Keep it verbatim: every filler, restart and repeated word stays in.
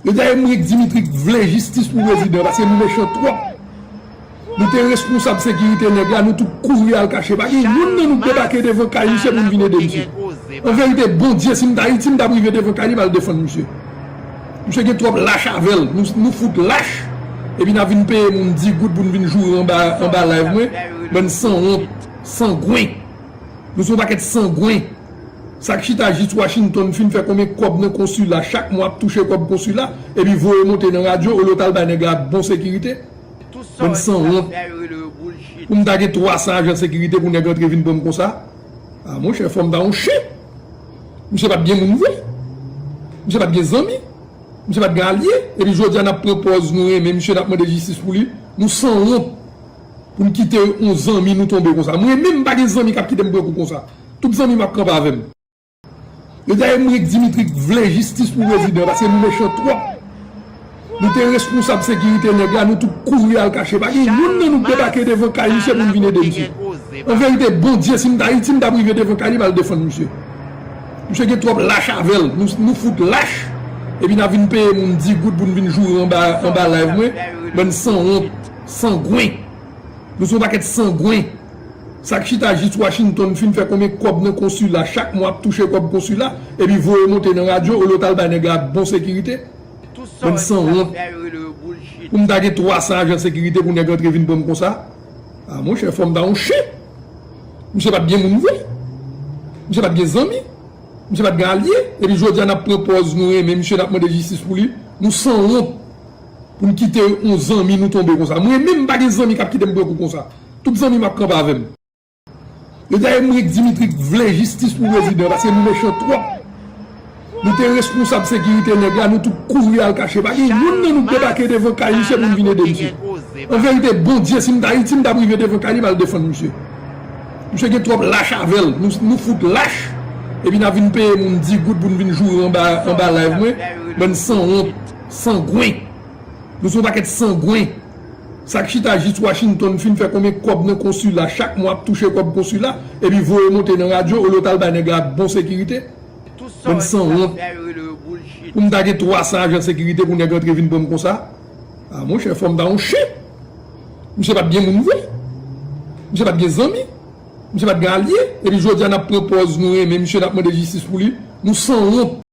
Yo dayè m ri k Dimitri k vle jistis pou prezidan, paske nou mechan twòp. Nou te responsab sekirite nèg la, nou tout kouri al kache. Pa gen youn nan nou k debake devan kay misye pou n vin ede misye. An verite, Bondye, si m t Ayiti, m t ap rive devan kay li, m al defann misye. Misye gen twòp lach avè l. Nou, nou fout lach. Epi n ap vin peye moun dis goud pou n vin joure anba, anba live mwen. Bann sanwont, sangwen. Nou se yon pakèt sangwen. Sa k chita jis Washington fin fè konbyen kòb nan konsila, chak mwa ap touche kòb konsila, epi voye monte nan radyo, olye w t al bay nèg la bon sekirite. Bann sanwont. Pou m ta gen twa san ajan sekirite pou nèg antre vin pran m konsa? A monchè, fò m ta yon chen. Misye pa t gen moun vre. Misye pa t gen zanmi. Misye pa t gen alye. Epi jodi a n ap pran pòz nou renmen misye, n ap mande jistis pou li. Nou sanwont. Pou n kite yon zanmi nou tonbe konsa. Mwen menm m pa gen zanmi k ap kite m pran kou konsa. Tout zanmi m ap kanpe avè m. Yo dayè m ri k Dimitri k vle jistis pou prezidan, paske nou mechan twòp. Nou te responsab sekirite nèg la, nou tout kouri al kache. Pa gen youn nan nou k debake devan kay misye pou n vin ede misye. An verite, Bondye, si m t Ayiti, m t ap rive devan kay li, m al defann misye. Misye gen twòp lach avè l. Nou, nou fout lach. Epi n ap vin peye moun dis goud pou n vin joure anba, anba live mwen. Bann sanwont, sangwen. Nou se yon pakèt sangwen. Sa k chita jis Washington fin fè konbyen kòb nan konsila, chak mwa ap touche kòb konsila, epi voye monte nan radyo, olye w t al bay nèg la bon sekirite. Bann sanwont. Pou m ta gen twa san ajan sekirite pou nèg antre vin pran m konsa? A monchè, fò m ta yon chen. Misye pa t gen moun vre. Misye pa t gen zanmi. Misye pa t gen alye. Epi jodi a n ap pran pòz nou renmen misye, n ap mande jistis pou li. Nou sanwont. Pou n kite yon zanmi nou tonbe konsa. Mwen menm m pa gen zanmi k ap kite m pran kou konsa. Tout zanmi m ap kanpe avè m. Yo dayè m ri k Dimitri k vle jistis pou prezidan, paske nou mechan twòp. Nou te responsab sekirite nèg la, nou tout kouri al kache. Pa gen youn nan nou k debake devan kay misye pou n vin ede misye. An verite, Bondye, si m t Ayiti, m t ap rive devan kay li, m al defann misye. Misye gen twòp lach avè l. Nou, nou fout lach. Epi n ap vin peye moun dis goud pou n vin joure anba, anba live mwen. Bann sanwont, sangwen. Nou se yon pakèt sangwen. Sa k chita jis Washington fin fè konbyen kòb nan konsila, chak mwa ap touche kòb konsila, epi voye monte nan radyo, olye w t al bay nèg la bon sekirite. Bann sanwont. Pou m ta gen twa san ajan sekirite pou nèg antre vin pran m konsa? A monchè, fò m ta yon chen. Misye pa t gen moun vre. Misye pa t gen zanmi. Misye pa t gen alye. Epi jodi a n ap pran pòz nou renmen misye, n ap mande jistis pou li. Nou sanwont.